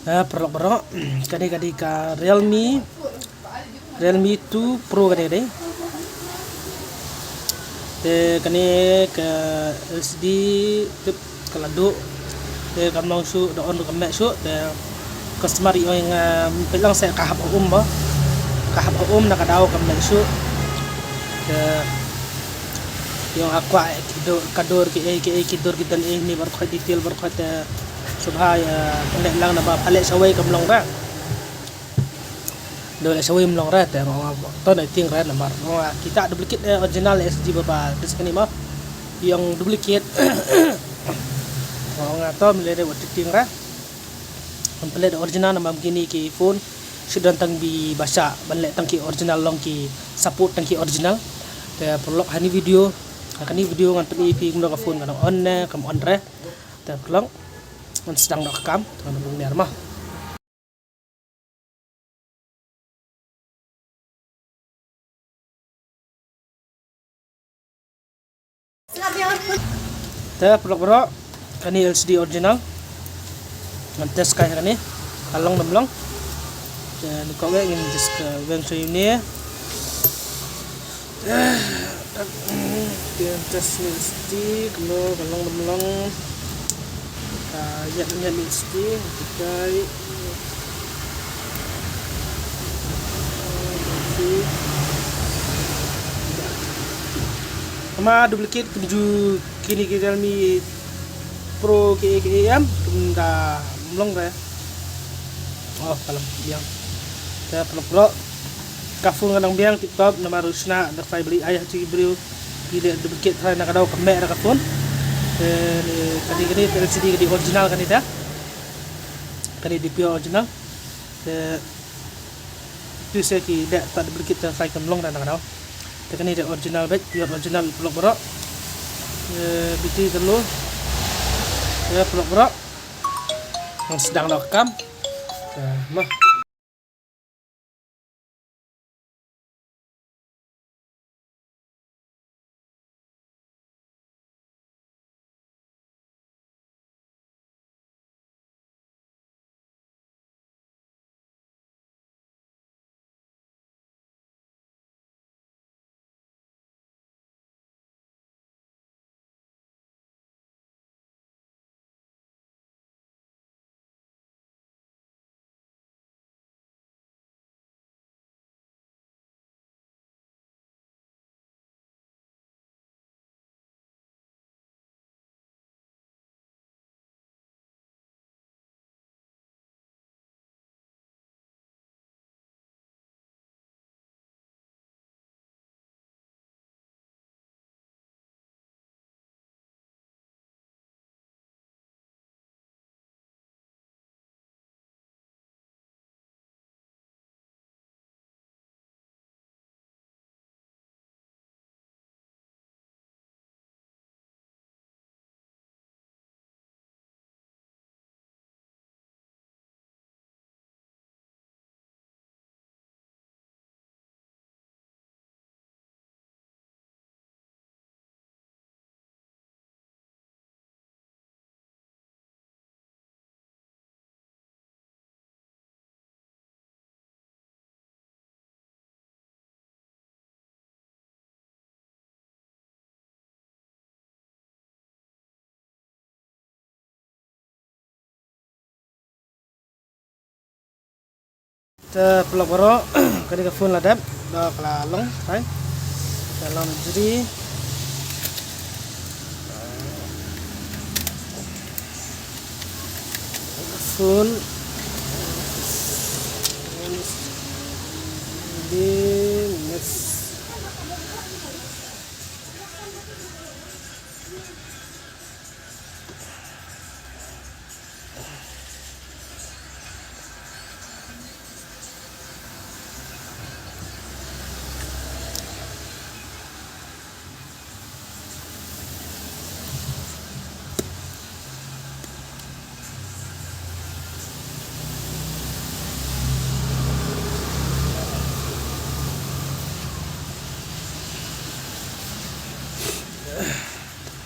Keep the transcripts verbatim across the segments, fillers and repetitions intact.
Ah, paralok baroh, kane ka dei ka Realme, Realme two Pro kane ka dei. Te kane ka L C D tip ka la duh. Te kam long shuh, da on ruh kam meh shuh. Te customer i ong, ah, peit lang seh ka hap ha um ba. Ka hap ha um na ka daw kam meh shuh. Te i ong a kwah ki dur, ka dur ki ei ki ei ki dur ki don ei ni baroh khoit detail baroh khoit te sngewbha ïa pynleh lang namar pha leh shawei kam long re. Da leh shawei kam long re te nga ong to na tieng re namar nga ong kita duplicate, eh, original S D ba ba dis kane ma. I ong duplicate. Nga ong to mynlei re wat tieng re. Ban pynleh da original namar kine ki phone shu don tang bi ba shah ban leh tang ki original long ki support tang ki original. Te paralok ha kane video, ha kane video ngan pyni ïa phi kumno ka phone ka nang on ne kam on re. Te paralok ngan sdang noh ka kam te ngan bung ner ma. Te paralok baroh, kane L C D original. Ngan test kai kane ka long dam long. Te ni ko ngin test ka weng shu ni. Te test ni stick lo ka long dam long. Ka yak yak ni stick kai. Ama duplicate kumju kine ki Realme Pro ki ki em kum da mlong re. Oh, ka long biang. Te paralok baroh, ka phone ka nang biang tip top namar u shna da phai beli ai ha ki briew. Ki leh duplicate phai na ka daw ka meh da ka phone. Te kane kane te L C D ka dei original kane te. Kane dei pure original. Te tu se ki dei ta duplicate te phai kam long da na ka daw. Te kane dei original beit, pure original paralok baroh. Te battery te low. Te paralok baroh. Ngan sdang noh ka kam. Te ma. Te paralok baroh, kane ka phone la dep, da ka la long, fine. Ka long jri. Phone. Di miss.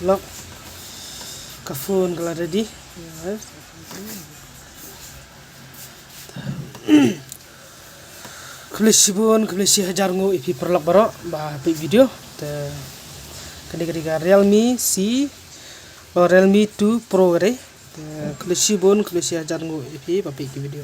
Lok, ka phone ka la ready. Yes. Khublei shibun, khublei shi hajar nguh ïa phi paralok baroh ba peit video. Te kane ka dei ka Realme C, oh, Realme two Pro ka dei. Te khublei shibun, khublei shi hajar nguh ïa phi ba peit ki video.